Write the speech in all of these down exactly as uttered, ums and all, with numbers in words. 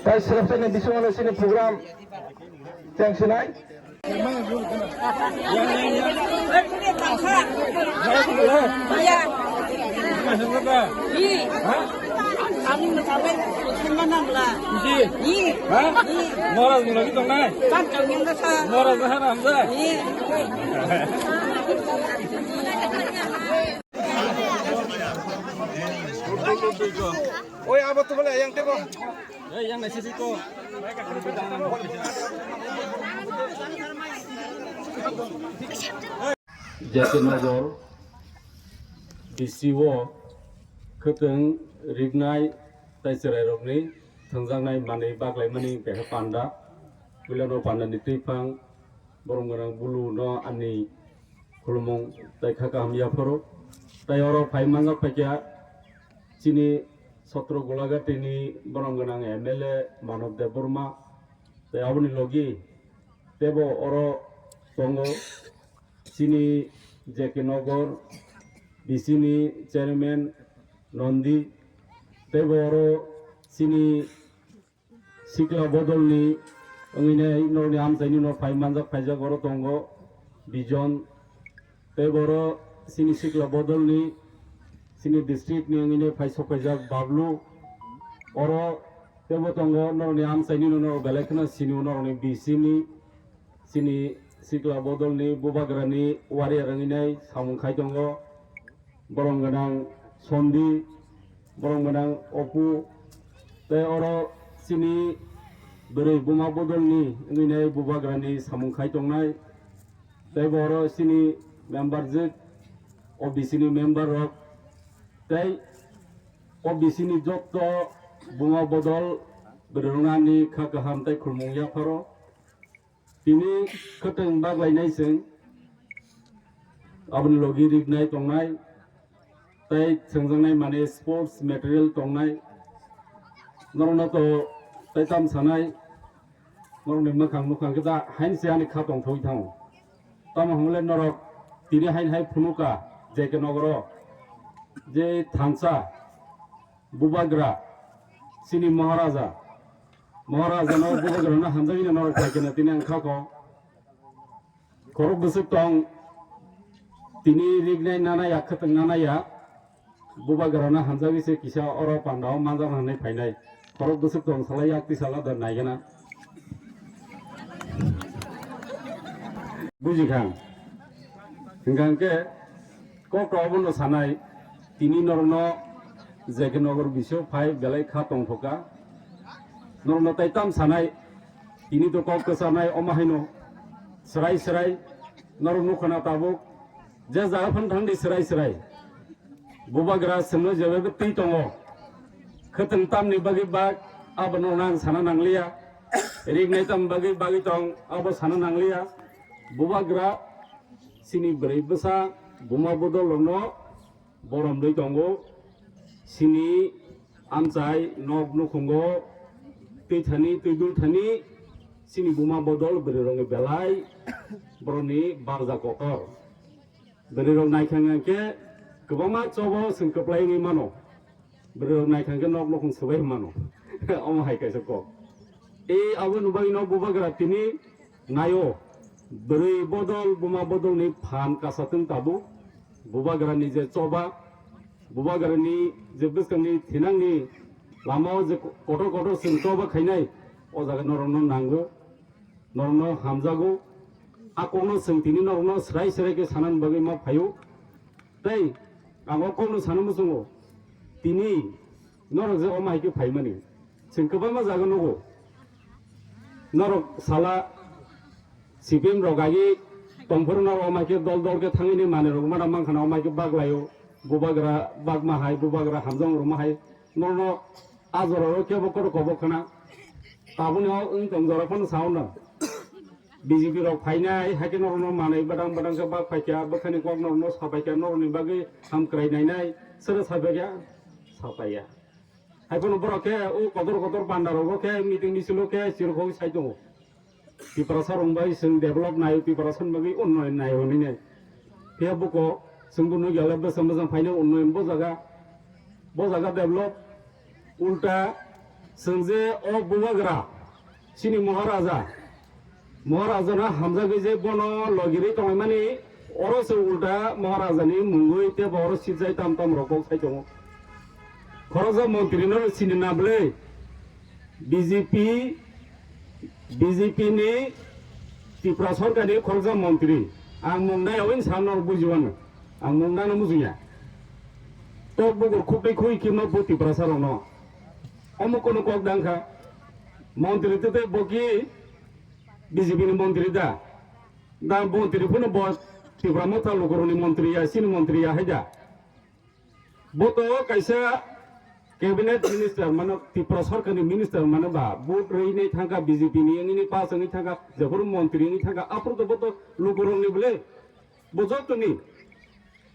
Tai sreptani bisingo sini program tengsinai. Mora jung lagi tong nai. Mora jung hana hamjai. Oi, abo to bole yang tebo. Eh, yang nasi siko. Jatinagar B C O khwtwng riknai tai chwrairokni thwngjaknai manwi baklaimani bekha panda. Puilano pandani twiphang borom gwnang bulu no ani khulumung tai kha kaham yapharo. Tai oro phai manjak phaikha chini Sotro Golaghati ni borom gwnang M L A Manob Debbarma. Tai aboni logi tebo oro tongo chini J K Nogor B C ni chairman Nondi. Tebo oro chini sikla bodolni wngwi nai norokni amchaini no phai manjak phaijak oro tongo Bijon. Tei boro chini sikla bodolni chini district ni wngwi nai phai sokphaijak Bablu. Oro tebo tongo norokni amchaini no norok belai kheno sini o norokni B C ni chini sikla bodolni bubagrani warrior wngwi nai samung khai tongo. Borom gwnang Sondi, borom gwnang Opu, tei oro chini bwrwi buma bodolni wngwi nai bubagrani samung khai tongnai, tei bo oro chini member jwk, O B C ni member rok, tei O B C ni jotto buma bodol bwrwi rwngani kha kaham tei khulmung yapharo. Tini khwtwng baglainai chwng aboni logi riknai tongnai tei sengjaknai manwi sports material tongnai. Norokno to tei tam sanai norokni mwkhang nukhang khe da hain se ani kha tongthogwi thango. Tamo hwnle norok tini hain hai phunuka J K Nogoro je thansa Bubagra, chini Maharaja. Maharaja no Bubagra no hamjagwi no norok phaikhe no tini ang kha kho. Khorok bwswk tong, tini riknai nanaya, khwtwng nanaya. Bubagra no hamjagwi se kisa oro panda o manjak na hinwi phainai. Khorok bwswk tong salai yak twi sala da naigana. Buji kha. Hingkha hingkhe kok rok abono sanai, tini norokno J K Nogor bisio phai belai kha tongthokha. Norokno tai tam sanai, tini to kok kwchanai omo haino srai srai norok nukha na tabuk. Je jaga phano thangdi srai srai. Bubagra chwngno jebebo twi tongo. Khwtwng tamni bagwi bak abono nang sana nangliya. Riknai tamni bagwi bagwi tong abo sana nangliya. Bubagra chini bwrwi bwsa buma bodol rokno borom rwi tongo. Chini amchai nok nukhungo twi thani twi dul thani chini buma bodol bwrwi rokni belai borokni barja kotor. Bwrwi rok naikha hwnkhe kwbangma chobo chwng kwplai wngwi mano. Bwrwi rok naikha hwnkhe nok nukhung swbai mano. Omo hai kaisa kok. E abo nubagwi no bubagra tini naio. Bwrwi bodol buma bodolni phan kasatwng tabuk. Bubagrani je choba, bubagrani je bwskangni thinangni lamao je kotor kotor chwng choba khainai, o jaga norokno nango. Norokno hamjago. A kokno chwng tini norokno srai srai khe sanani bagwi ma phaio. Tei ang o kokno sana muchungo. Tini norok je omo hai khe phaimani. Chwng kwbangma jaga nugo. Norok sala C P M rok agi tongphuru norok omo hai khe dol dol khe thangwi ni manwi rok mana mankha na omo hai khe baglaio. Bubagra bagma hai, bubagra hamjak rwma hai. Norokno a jora o kebo kotor kobok khna. Tabukni o wng tong jora phano sao no. B J P rok phainai, hai khe norokno manwi badang badang khe bak phaikha, bwkhani kok norokno saphaikha, norokni bagwi hamkrai nainai, sono saphaikha? Saphaiya. Hai phano borok khe o kotor kotor panda rogo khe meeting misil o khe chirkhok sai tongo. Tiprasa rok bai chwng develop nai, Tiprasa ni bagwi unnoyon nai hwnwi nai. Phiya buko chwngbo nukya le bwsa bwsa phaino unnoyon bo jaga, bo jaga develop Ulta chwng je o Bubagra chini Maharaja, Maharajano hamjagwi je bono logirwi tongmani, oro se ulta Maharajani mungwi tebo oro sijai tam tam rok kok sai tongo. Khoroksa montri no sini na bwle? B J P, B J P ni Tripura sorkar ni khoroksa montri. Ang mung nai oin san no bujiwano. Ang mung nano mujiya. Tok bukur khukri khui khima bo Tripura sarokno. Omo kono kok dangkha. Montri tete boki B J P ni montri da. Da montri phano bo Tripura motha lukurokni montri ya, sini montri ya haida. Bo to kaisa cabinet minister mano, Tripura sorkar ni minister mano ba, vote rwi nai thangkha B J P ni, wngwi pass wngwi thangkha, jephuru montri wngwi thangkha, aphuru to bo to lukurokni bwle. Bo jotoni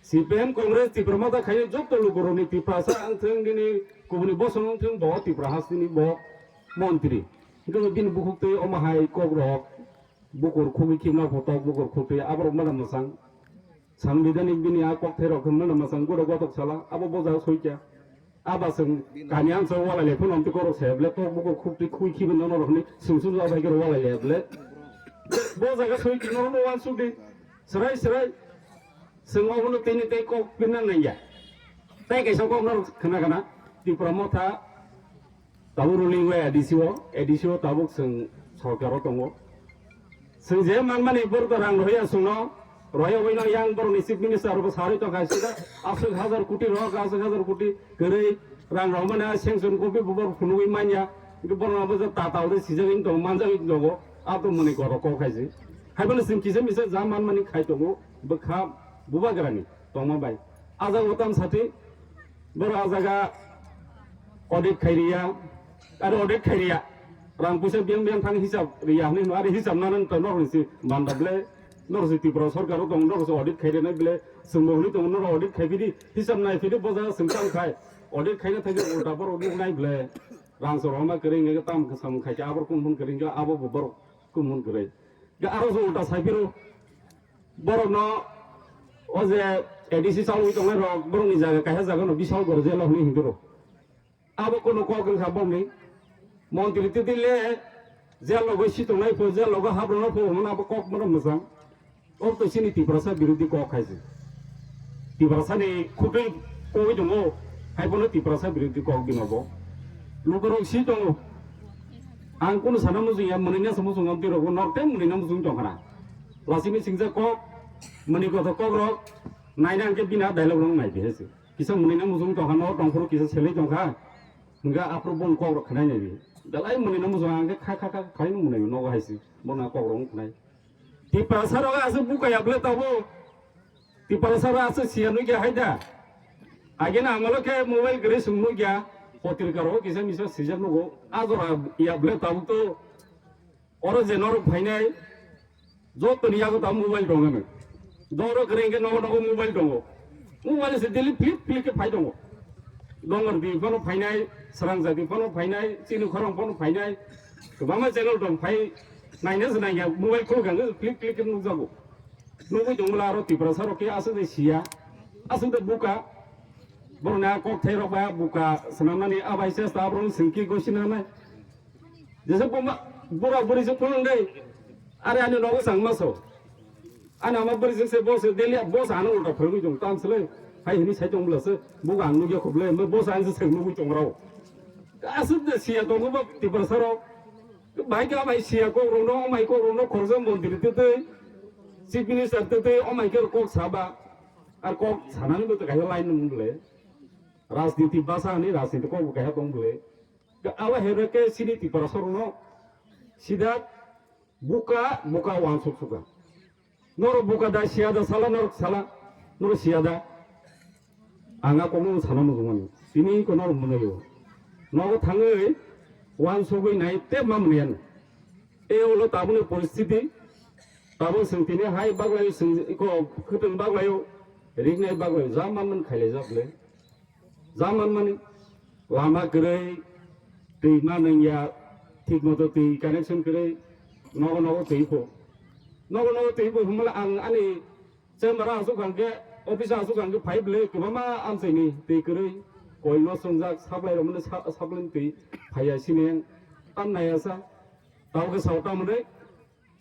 C P M Congress Tripura motha khainai jotto lukurokni Tiprasa wngthwng nini kubuni bosong wngthwng bo Tripura hasteni bo montri. Hwnkhe bini bukhuk twi omo hai kokrok bukur khugwi khimna photok bukur khuk twi aborok mada mwsang. Sangbidhanik bini a kokthairok hwnmano mwsang goro gotok sala abo boja soikya. Aba chwng kani ang chwng walai lai phano amtwi korok se ble tok bukur khuk twi khui khibi nono rok hwnwi sumsum jao bai khe walai lai ble. Bo jaga soi khe nono wansuk di. Srai srai. Chwng obono tini tei kok pinna nangya. Tai kaisa kok norok khna khna. Tipra motha tabuk ruling bai A D C o, A D C o tabuk chwng sorkar o tongo. Chwng je manmani borok rang rohya chwngno, rohya oino yang borokni chief minister bo sarwi tongkha sida aswk hazar koti rok, aswk hazar koti kwrwi rang rok mani sanction kopi bo borok phunugwi manya. Hwnkhe borok abo je tata ode sijagwi tongo, manjagwi tongo, ato mani korok kok khaisi. Haiphano chwng kisa misa ja manmani khai tongo, bwkha bubagrani tongma bai. Ajak o tam sati, borok ajaga audit khai riya, aro audit khai riya. Rang puisa biyang biyang thang hisab riya hwnwi hino, aro hisab nana to norok si banda ble, norok si Tripura sorkar o tong, norok si audit khai riya nai ble, chwngbo hwnwi tongo norok audit khai phidi, hisab nai phidi boja chwng tam khai, audit khaina thangwi ulta borok nuk nai ble, rang chorokma kwrwi wngkhe tam samung khai khe abo kumbun kwrwi wngkhe abo bo borok kumbun kwrwi. Ga aro se ulta sai phiro borokno o je A D C chalwi tongnai rok borokni jaga kaisa jaga no bisal goro jela hwnwi hinduro. Abo kono kok wngkha bongni montri titi le jel logo si tongnai pho jel logo habrongno pho hwnmano abo kok mano mwchang. Oro to chini Tiprasa birodhi kok hai se. Tiprasani khutui koi tongo, hai bono Tiprasa birodhi kok bino bo. Lukurok si tongo. Ang kunu sana muchung ya, mwnwi nasa muchung ang tirok, norok tei mwnwi na muchung tong khana. Lasini singjak kok, mwnwi kothok kok rok, naina ang khe bina dialogue rok nai di hai se. Kisa mwnwi na muchung tong khana, tong phuru kisa selai tong kha. Hwnkhe aphuru bong kok rok khnai nai di. Belai mwnwi na muchung ang khe kha kha kha khlai nung mwnwi nogo hai se. Bono kok rok khnai. Tiprasa rok aswk buka ya ble tabuk. Tiprasa rok aswk siya nukya hai da. Agena amalo khe mobile kwrwi swng nukya. Potrika rok kisa misa sijak nugo. A jora ya ble tabuk to. Oro je norok phainai. Jotoni yago ta mobile tong hwnwi. Doro kwrwi hwnkhe nogo nogo mobile tongo. Mobile se daily flip flip khe phai tongo. Dongor di phano phainai, Srangjati phano phainai, chini khorang phano phainai. Kwbangma channel tong phai naina se naiya mobile khuluk hwnkhe flip flip khe nukjago. Nugwi tongmwla aro Tiprasa rok khe aswk de siya, aswk de buka. Borokni a kok thai rok bai a buka swnamnani a bai chesta aborok swngki gosi nanai. Jesa buma bura buri se phulung dei. Are ani nogo changma so. Ani ama buri se se bo se daily bo se ano ulta phulugwi tong tam sele. Hai hini sai tong bla se. Buka ang nugya khuble. Bo se ang se nugwi tong rao. Aswk de siya tongo bo Tiprasa rok. Bai kha bai siya kok rok no, omai kok rok no khoroksa montri tete, chief minister tete, omai khe kok saba, ar kok sanani bo kaisa line nung bole, rajniti basa ni rajniti kok bo kaisa tong bole, abo hero khe chini Tiprasa rok no sida buka buka wansuk suka. Norok buka da siya da sala norok sala norok siya da. Ang a kokno sana muchungmani. Tini ko norok mwnwi o. Nogo thangwi wansugwi nai tei ma mwnwi ano. E ulo tabukni poristiti. Tabuk chwng tini hai baglaio chwng iko khwtwng baglaio. Riknai baglaio. Ja manmani khailai jak le. Ja manmani lama kwrwi, twi ma nangya, thik moto twi connection kwrwi, nogo nogo twi pho. Nogo nogo twi pho hwnmale ang ani chamber o asuk hwnkhe, office o asuk hwnkhe phai bwlwi kwbangma amchaini twi kwrwi. Koi no swngjak, supply rok mani sa-, supply twi phaiya sini ang tam naiya sa. Tao khe sao tamoni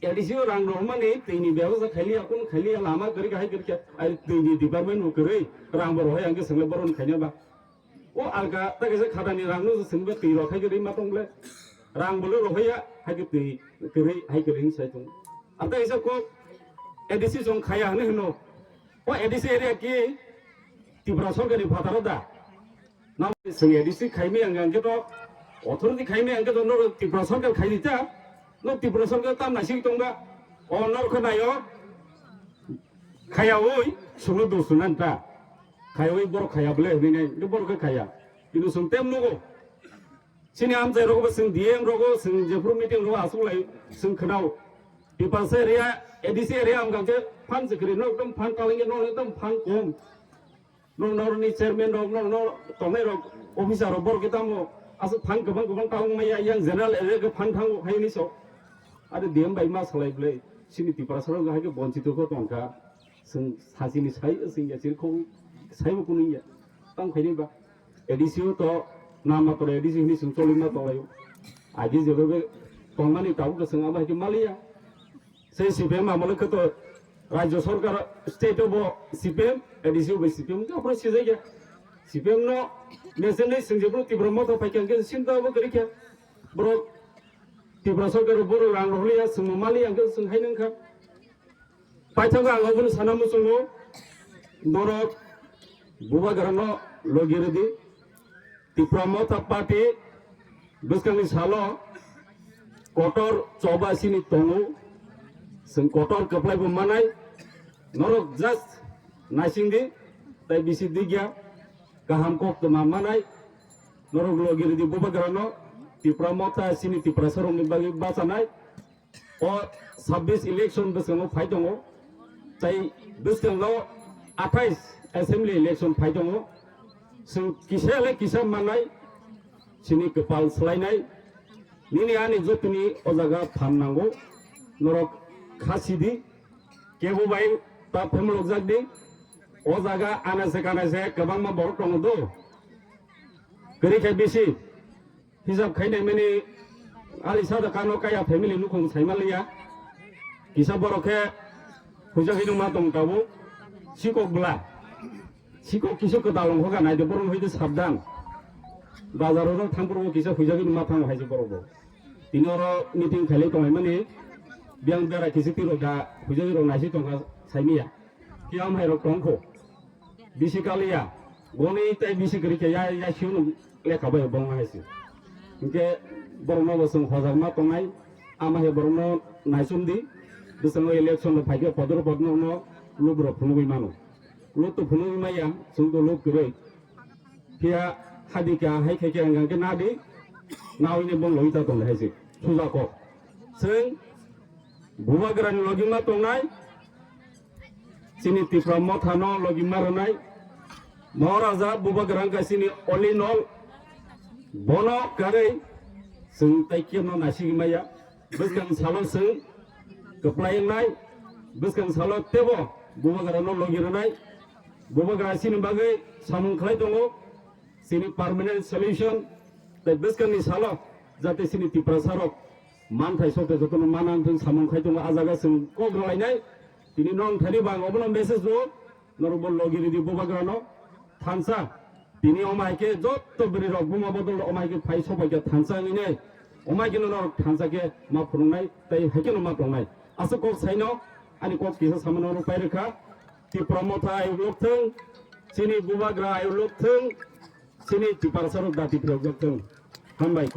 A D C o rang rok mani twi ni bebosta khailiya, kun khailiya, lama kwrwi kha, hai kwrwi kha, ai twi ni department bo kwrwi, rang bo rohai ang khe swngle boron khaina ba. O alka ta kaisa khata ni rang no swngba twi rok hai kwrwi ma tong ble. Rang bo le rohaiya, hai khe twi kwrwi, hai kwrwi sai tong. Ata kaisa kok A D C song khaya hwnwi hwno. O A D C area ki Tripura sorkar ni phataro da. Na swng A D C khaimai ang, ang khe to authority khaimai ang khe to norok Tripura sorkar khai di ta. No Tripura sorkar tam naising tong ba. O norok khe nayo. Khaya oi, sungno do sunan ta. Khaya oi borok khaya bole hwnwi nai, borok khe khaya. Kintu swng tem nugo. Chini amchai rogo bo chwng D M rogo chwng jephuru meeting rogo aswk lai chwng khwnao. Tipasa area, A D C area wngkha khe phan se kwrwi, nok ekdom phan talangya, nok ekdom phan kom. Nok norni chairman rok, nok nor tongnai rok, officer rok borok khe tamo aswk phan kwbang kwbang ta wngmaya, yang general area khe phan thango hai hinwi so. Aro D M bai ma salai bwlai chini Tiprasa rok hai khe bonchito kho tongkha. Chwng sachini sai, chwng ya chini khobwi saibo kunu ya. Tang khaini ba. A D C o to nama tore A D C hini chwng choli ma tonglaio. Agi jebe be tongmani tabuk chwng abo hai khe maliya. Sei C P M amolo khe to rajyo sorkar state o bo C P M, A D C o bo C P M, to aphuru sijai ya. C P M no mesenai chwng jebro Tipra Motha phai khe sinta bo kwrwi khe. Borok Tipra sorkar borok rang rohliya, chwng maliya, hwnkhe chwng hai nang kha. Paithago ang obono sana muchungo, norok bubagrano logi rwdi. Tipra Motha Party bwskangni salo kotor choba sini tongo, chwng kotor kwplaibo manai. Norok just naisingdi, tai bisi digya kaham kok tma manai. Norok logi rwdi bubagrano, Tipra Motha sini Tiprasarokni bagwi bachanai. O sabbish election bwskango phai tongo, tei bwskango athais assembly election phai tongo. Chwng kisa le kisa mannai, chini kwpal swlainai. Nini ani jotoni o jaga phan nango, norok kha sidi, kebo bai ta phemlokjak di. O jaga anase kanase kwbangma borok tongo do. Kwrwi khe bisi. Hisab khainai mani ali sada kano kaya family nukhung saima liya. Kisa borok khe huijak hino ma tong tabuk. Sikok bla. Sikok kisa kwtal ongkha ka naidi borok hoi de sabdan. Bazar oro thangpur bo kisa huijak hino ma thango haise borok bo. Tini oro meeting khailai tonglai mani. Biyang bera kisa tiro da huijak hino naisi tongkha saimiya. Kiyam hai rok tongkho. Bisi kaliya, goni tei bisi kwrwi khe ya, ya siyung lekha bai bongma hai se. Hinkhe borokno bo chwng hojakma tongnai, ama hai borokno naisum di, bwskango election rok phaikhe podoro podno no lub rok phunugwi mano. Lub to phunugwi maya, chwng to lub kwrwi. Phiya hadi kha hai khe khe hwnkhe nadi, nawi ni bong loi ta tong hai se. Suja kok. Chwng Bubagrani logi ma tongnai, chini Tipra Mothano logi ma rwnai, Maharaja Bubagra wngkha chini all in all, bono karwi chwng tei kebo no naisingwi maya, bwskang salo chwng kwplai wngnai, bwskang salo teibo Bubagrano logi rwnai, Bubagra chini bagwi samung khlai tongo, chini permanent solution, tei bwskangni salo jate chini Tiprasa rok manthai sokte jotono mana wngthung samung khai tongo, a jaga chwng kok rwlainai. Tini nong thani bang obono message rwo, norok bo logi ridi Bubagrano thansa. Tini omai khe jotto bwrwi rok buma bodol omai khe phai sobai khe thansa wngwi nai. Omai khe norok thansa khe ma phunuknai tei hai kheno ma tongnai. Aswk kok saino ani kok kisa samano rw pai rwkha. Tipra Motha ayuk lok thung, chini Bubagra ayuk lok thung, chini Tiprasa rok dati phiyok jok thung. Hambai.